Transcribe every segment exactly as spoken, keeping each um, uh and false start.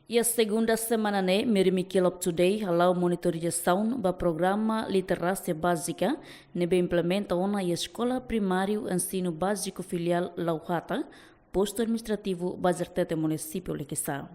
Iha segunda semana ne'e, Mary MacKillop Today hala'o monitorizasaun ba programa literasia bázika ne'ebé implementa ona iha Eskola Primáriu Ensinu Báziku Filiál Lauhata, Postu Administrativu Bazartete, Munisípiu Likisá.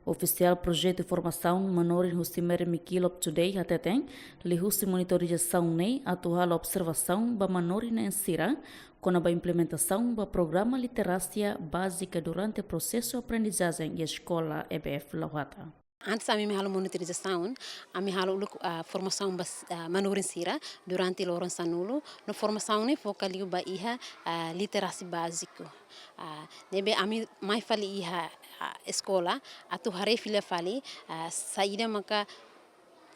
Ofisiál projetu formasaun manorin husi Mary MacKillop Today hateten, liuhusi monitorizasaun ne'e atu halo observasaun ba manorin na'in sira kona-ba implementasaun ba programa literasia bázika durante prosesu aprendizajen iha Eskola E B F Lauhata. Antes ami mai halo monitorizasaun, ami halo uluk, ah, formasaun ba, ah, manorin sira durante loron sanulu, no formasaun ne'e foka liu ba iha, ah, literasi báziku. Ah, ne'ebé ami mai fali iha, ah, eskola, atu haree fila fali, ah, saida maka,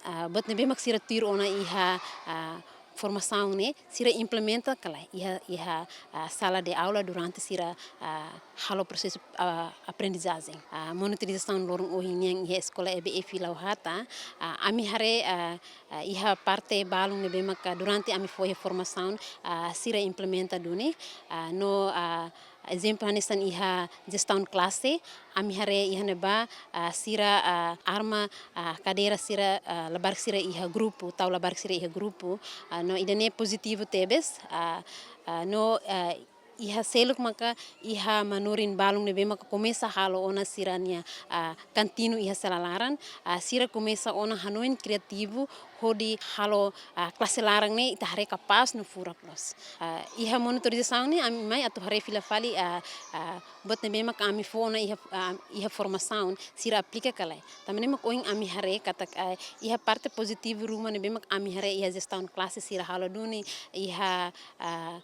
ah, buat ne'ebé mak sira tuir ona iha, ah, formasaun ne'e, sira implementa ka lae iha, iha, ah, sala de aula durante sira, ah, halo prosesu, ah, aprendizajen. Ah, monitorizasaun loron ohin nian iha Eskola E B F Lauhata, ah, ami haree, ah, ah, iha parte balun ne'ebé maka durante ami fó iha formasaun, ah, sira implementa duni, ah, no, ah, ezemplu hanesan iha jestaun klase, ami haree iha ne'ebá, ah, sira, ah, arma, ah, kadeira sira, ah, labarik sira iha grupu, tau labarik sira iha grupu, ah, no ida-ne'e pozitivu tebes, ah, ah, no, ah, iha seluk maka iha manorin balun ne'ebé maka komesa halo ona sira-nia, ah, kantinu iha sela laran, ah, sira komesa ona hanoin kriativu hodi halo, ah, klase laran ne'e ita haree kapás no furak loos. Ah, iha monitorizasaun ne'e ami mai atu haree fila fali, ah, ah, buat ne'ebé maka ami fó ona iha, ah, iha formasaun sira aplika ka lae. Tanba ne'e mak ohin ami haree katak, ah, iha parte pozitivu ruma ne'ebé mak ami haree iha jestaun klase sira halo duni, iha, ah,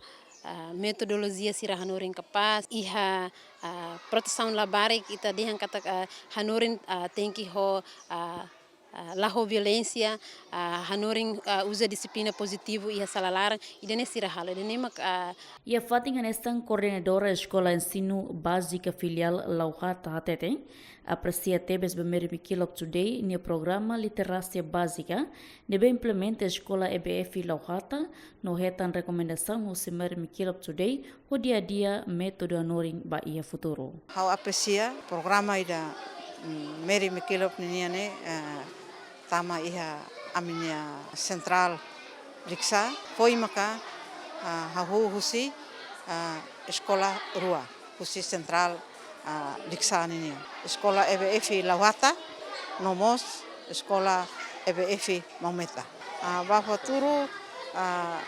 ah, metodolojia sira hanorin kapás, iha, ah, protesaun labarik ita dehan katak, ah, hanorin, ah, tenke ho, ah, ah, la ho violénsia, ah, hanorin, ah, uza dixiplina pozitivu iha sala laran, ida-ne'e sira halo, ida-ne'e mak, ah, Iha fatin hanesan, koordenadora Eskola Ensinu Bázika Filiál Lauhata hateten, apresia tebes ba Mary MacKillop Today nia programa literasia bázika ne'ebé implementa Eskola E B F Lauhata, no hetan rekomendasaun husi Mary MacKillop Today hodi adia métodu hanorin ba iha futuru. Ha'u apresia programa ida, mm, Mary MacKillop ninian ne'e, eh, tama iha ami-nia sentrál Likisá, foin maka, ah, hahú husi, ah, eskola rua, husi sentrál, ah, Likisá ninian. Eskola E B F Lauhata, no mós eskola E B F Maumeta. Ah, ba futuru, ah,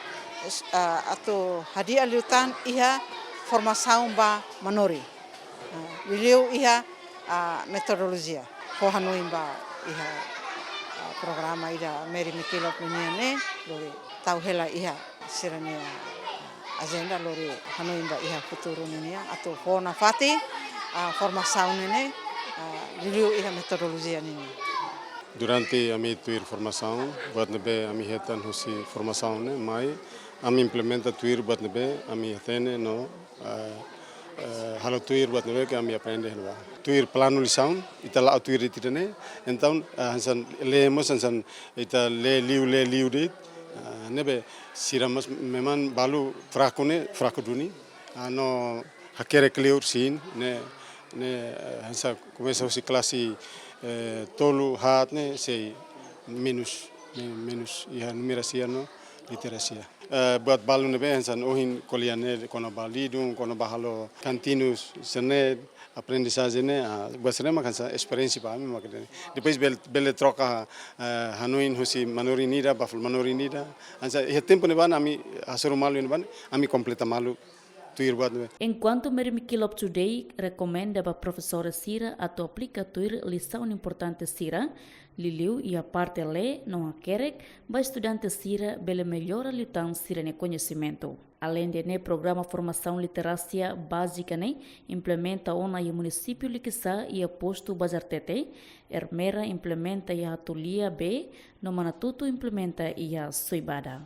es-, ah, atu hadi'a liután iha formasaun ba manorin. Ah, liuliu iha, ah, metodolojia. Fó hanoin ba iha, ah, programa ida Mary MacKillop ninian ne'e, lori tau hela iha sira-nia, ah, ajenda lori hanoin ba iha futuru ninian, atu fó nafatin, ah, formasaun ne'e, ah, liuliu iha metodolojia ninian. Durante ami tuir formasaun, buat ne'ebé ami hetan husi formasaun ne'e mai, ami implementa tuir buat ne'ebé ami hatene no, eh, eh, halo tuir buat ne'ebé ke ami aprende ne'ebá. Tuir planu lisaun, ita la'o tuir de'it ida-ne'e, entaun, eh, hanesan lee mós, hanesan ita lee liu, lee liu de'it, eh, ne'ebé sira mós memang balu fraku ne'e, fraku duni, ah, no hakerek liur sin, ne'e, ne'e, eh, hanesan komesa husi klase, eh, tolu haat ne'e sei menus, ne'e menus iha numerasia no literasia. Eh, buat balun ne'ebé hanesan ohin ko'alia ne'e kona-ba lidun, kona-ba halo kantinu sira-ne'e, aprendizajen ne'e, ah, buat sira-ne'e mak hanesan esperiénsia ba ami mak ne'e. Depois bel-, bele troka, eh, hanoin husi manorin ida, ba fali manorin ida. Hanesan iha tempu ne'ebá ne'e ami hasoru malu ne'ebá ne'e, ami kompleta malu tuir buat ne'ebé. Enkuantu Mary MacKillop Today rekomenda ba profesór sira atu aplika tuir lisaun importante sira, liuliu iha parte lee no hakerek ba estudante sira bele mellora liután sira-nia koñesimentu. Aleinde ne'e, programa formasaun literasia bázika ne'e implementa ona iha munisípiu Likisá iha postu Bazartete, Ermera implementa iha Hatulia B, no Manatutu implementa iha Soibada.